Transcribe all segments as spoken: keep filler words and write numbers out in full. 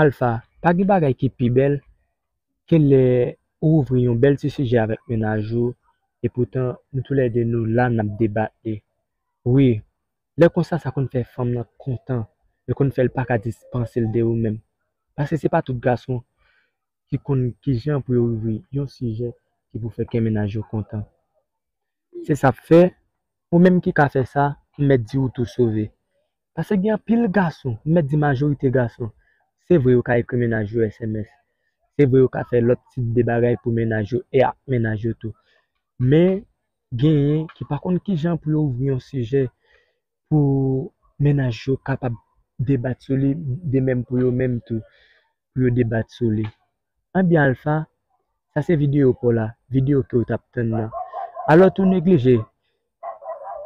Alpha, pa gen bagay ki pi bèl ke lè ou ouvri yon bèl ti sijè avèk mennaj ou, e poutan nou toulède nou la n ap debat li. Wi, lè konsa sa konn fè fanm nan kontan, e konn fè l pa ka dispanse l de ou menm. Paske se pa tout gason ki konn kijan pou yo ouvri yon sijè ki pou fè kè mennaj yo kontan. Se sa k fè, ou menm ki ka fè sa, m mèt di ou tou sove. Paske gen anpil gason, m mèt di majorite gason, se vre yo ka ekri mennaj yo S M S, se vre yo ka fè lòt tip de bagay pou mennaj yo e ak mennaj yo tou. Men, genyen ki pa konn kijan pou yo ouvri yon sijè pou mennaj yo kapab debat sou li, de menm pou yo menm tou, pou yo debat sou li. Ebyen Alpha, sa se videyo pa w la, videyo ke w t ap tann nan. Alò tou neglije,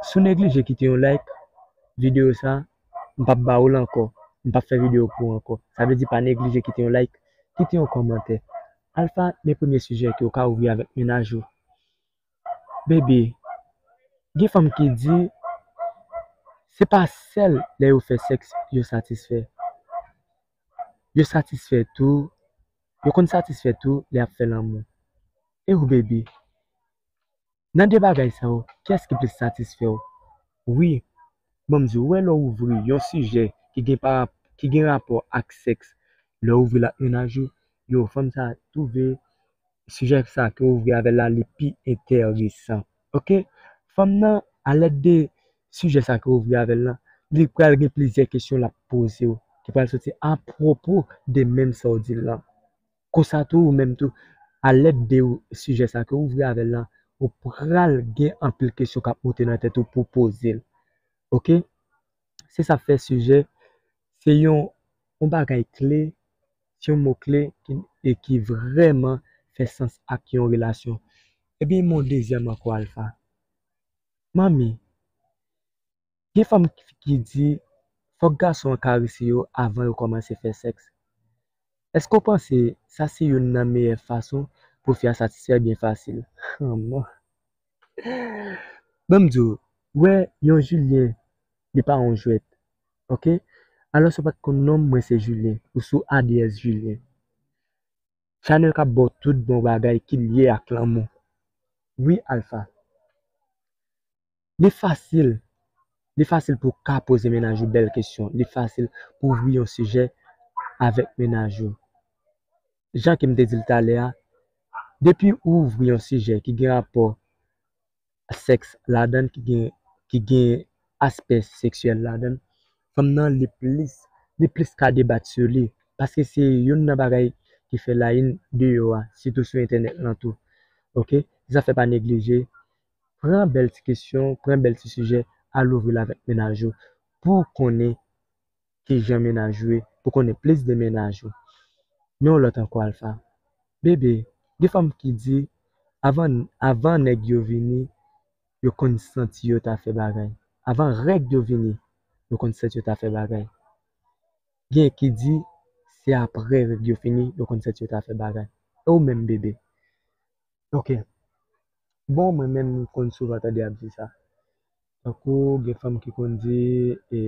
si w neglije kite yon like, videyo sa, m p ap ba w l ankò, m p ap fè videyo pou w ankò. Sa vle di pa neglije kite yon like, kite yon kòmantè. Alpha, men premye sijè ke w ka ouvri avèk mennaj ou. Baby, gen fanm ki di se pa sèl lè yo fè sèks yo satisfè. Yo satisfè tou, yo konn satisfè tou lè y ap fè lanmou. E ou, baby? Nan de bagay sa yo, kiyès ki plis satisfè w? Wi, ban m di w, ou wè lè w ouvri yon sijè ki gen pa, ki gen rapò ak sèks, lè w ouvri l ak mennaj ou, yo, fanm sa twouve sijè sa ke w ouvri avè l la, li pi enteresan. Oke? Fanm nan, alèd de sijè sa ke w ouvri avè l lan, li pral gen plizyè kesyon l ap poze w, ki pral soti apwopo de menm sa w di l lan. Konsa tou, ou menm tou, alèd de sijè sa ke w ouvri avè l lan, ou pral gen anpil kesyon k ap monte nan tèt ou pou w poze l. Oke? Se sa k fè sijè, se yon, yon bagay kle, se yon mo kle ki, e ki vrèman fè sans ak yon relasyon. Ebyen, yon dezyèm ankò, Alpha. Manmi, gen fanm ki di fòk gason an karese yo avan yo kòmanse fè sèks. Èske w panse sa se youn nan meyè fason pou fi a satisfè byen fasil? Manman. Ban m di w, wè, yon Julien, li pa yon jwèt. Oke? Alò, si w pa t konn non m, mwen se Julien. Ou sou A D S Julien. Chanèl k ap ba w tout bon bagay ki lye ak lanmou. Wi, Alpha. Li fasil. Li fasil pou w ka poze mennaj ou bèl kesyon. Li fasil pou w ouvri yon sijè avèk mennaj ou. Jan ke m te di l talè a, depi ou ouvri yon sijè ki gen rapò sèks ladan l, ki gen, ki gen aspè seksyèl ladan l, fanm nan li plis, li plis ka debat sou li. Paske se youn nan bagay ki fè layìn deyò a, sitou sou entènèt lan tou. Oke? Se sa fè pa neglije. Pran bèl ti kesyon, pran bèl ti sijè, al ouvri l avèk mennaj ou pou w konnen kijan mennaj ou ye, pou w konnen plis de mennaj ou. Men yon lòt ankò, Alpha. Bebe, gen fanm ki di, avan, avan nèg yo vini, yo konn santi yo ta fè bagay. Avan règ yo vini, yo konn santi yo ta fè bagay. Gen ki di, se aprè règ yo fini, yo konn santi yo ta fè bagay. E ou menm, bebe? Oke. Bon, mwen menm, m konn souvan tande y ap di sa. Tankou gen fanm ki konn di, e,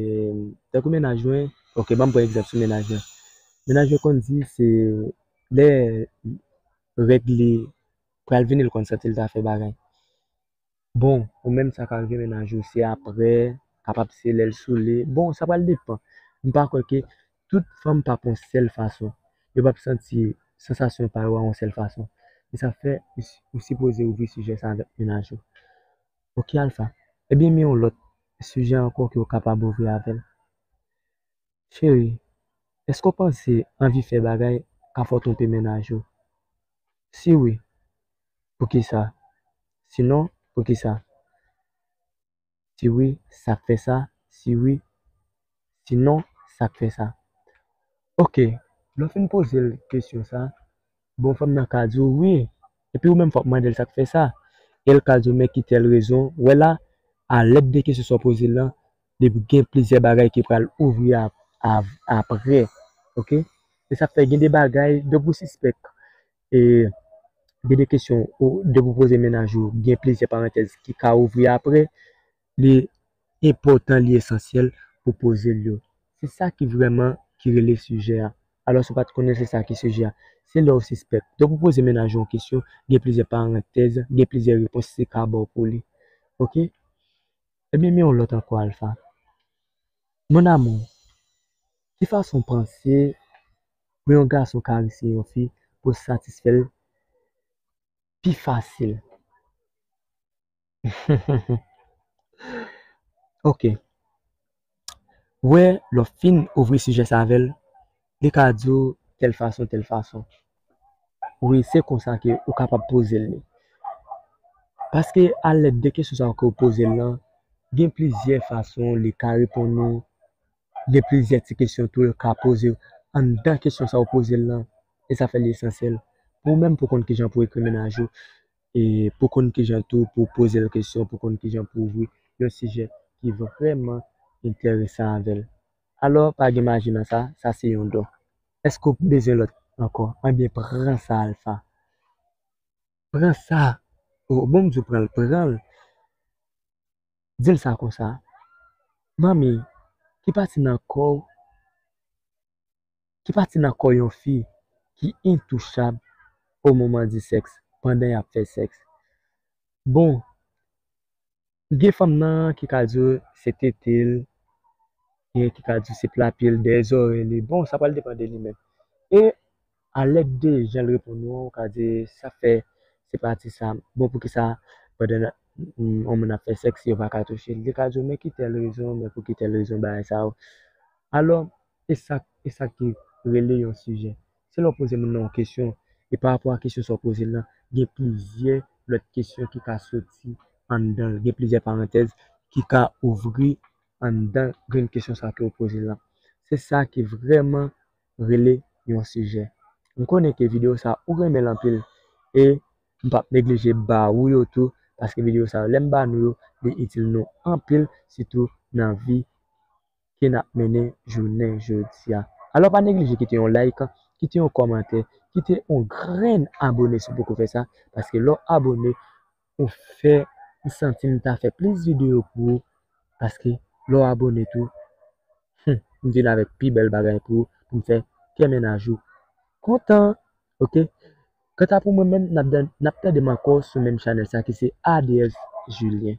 tankou mennaj mwen, oke, ban m pran egzanp sou mennaj mwen. Mennaj mwen konn di se lè règ li pral vini, l konn santi l ta fè bagay. Bon, ou menm sa ka rive mennaj ou, se aprè, kapab se lè l soule. Bon, sa pral depann. M pa kwè ke tout fanm p ap yon sèl fason. Yo p ap santi sansasyon pa yo a yon sèl fason. E sa fè, ou, ou sipoze ouvri sijè sa avèk mennaj ou. Oke, Alpha. Ebyen, men yon lòt sijè ankò ke w kapab ouvri avè l. Cheri, èske w panse anvi fè bagay ka fè w twonpe mennaj ou? Si wi, poukisa? Sinon, poukisa? Si wi, sa k fè sa? Si wi, sinon, sa k fè sa? Oke, lè w fin poze l kesyon sa, bon, fanm nan ka di w wi, epi ou menm fòk mande l sa k fè sa. E l ka di w men ki tèl rezon. Wè la, alèd de kesyon sa w poze l lan, li gen plizyè bagay ki pral ouvri ap-, ap-, aprè. Oke? Se sa k fè gen de bagay, depi w sispèk, e, gen de kesyon, ou, depi w poze mennaj ou, gen plizyè parantèz ki ka ouvri aprè, li enpòtan, li esansyèl pou poze l yo. Se sa ki vrèman ki rele sijè a. Alò, si w pa t konnen se sa ki sijè a, se lè w sispèk. Donk, ou poze mennaj ou yon kesyon, gen plizyè parantèz, gen plizyè repons li ka ba w pou li. Oke? Ebyen, men yon lòt ankò, Alpha. Mon amour, ki fason w panse pou yon gason karese yon fi pou satisfè l pi fasil? Oke. Wè, lè w fin ouvri sijè sa avè l, li ka di w tèl fason, tèl fason. Wi, se konsa ke ou kapab poze l li. Paske alèd de kesyon sa yo ke w poze l lan, gen plizyè fason li ka reponn ou, gen plizyè ti kesyon tou l ka poze w anndan kesyon sa w poze l lan, e sa fè li esansyèl pou ou menm pou konn kijan pou ekri mennaj ou, e pou konn kijan tou pou poze l kesyon, pou konn kijan pou ouvri yon sijè ki vrèman enteresan avè l. Alò, pa gen maji nan sa, sa se yon don. Èske w bezwen lòt ankò? Anbyen, pran sa, Alpha. Pran sa. O, bon, m di w pran l, pran l. Di l sa konsa. Manmi, ki pati nan kò w, ki pati nan kò yon fi ki entouchab o moman di sèks, pandan y ap fè sèks? Bon, gen fanm nan ki ka di w se tete l, gen ki ka di w se pla pye l, dèyè zòrèy li. Bon, sa pral depann de li menm. E alèd de jan l reponn ou an, ou ka di sa fè se pati sa. Bon, poukisa pandan yon moun ap fè sèks, yo pa ka touche l? Li ka di w, men ki tèl rezon, men pou ki tèl rezon bagay sa yo. Alò, e sa, e sa ki rele yon sijè. Se lè w poze moun nan yon kesyon, e pa rapò a kesyon sa w poze l lan, gen plizyè lòt kesyon ki ka soti anndan l, gen plizyè parantèz ki ka ouvri anndan grenn kesyon sa ke w poze l lan. Se sa ki vrèman rele yon sijè. M konnen ke videyo sa ou renmen l anpil e m p ap neglije ba ou yo tou, paske videyo sa yo, lè m ba nou yo, li itil nou anpil, sitou nan vi ke n ap mennen jounen jodi a. Alò, pa neglije kite yon like, kite yon kòmantè, kite yon grenn abone si w poko fè sa, paske lè w abone, ou fè m santi m ta fè plis videyo pou ou, paske lè w abone tou, hmm, m vin avèk pi bèl bagay pou ou, pou m fè kè mennaj ou kontan. Oke? Kanta pou mwen menm, n ap dan-, n ap tande m ankò sou menm chanèl sa ki se A D S Julien.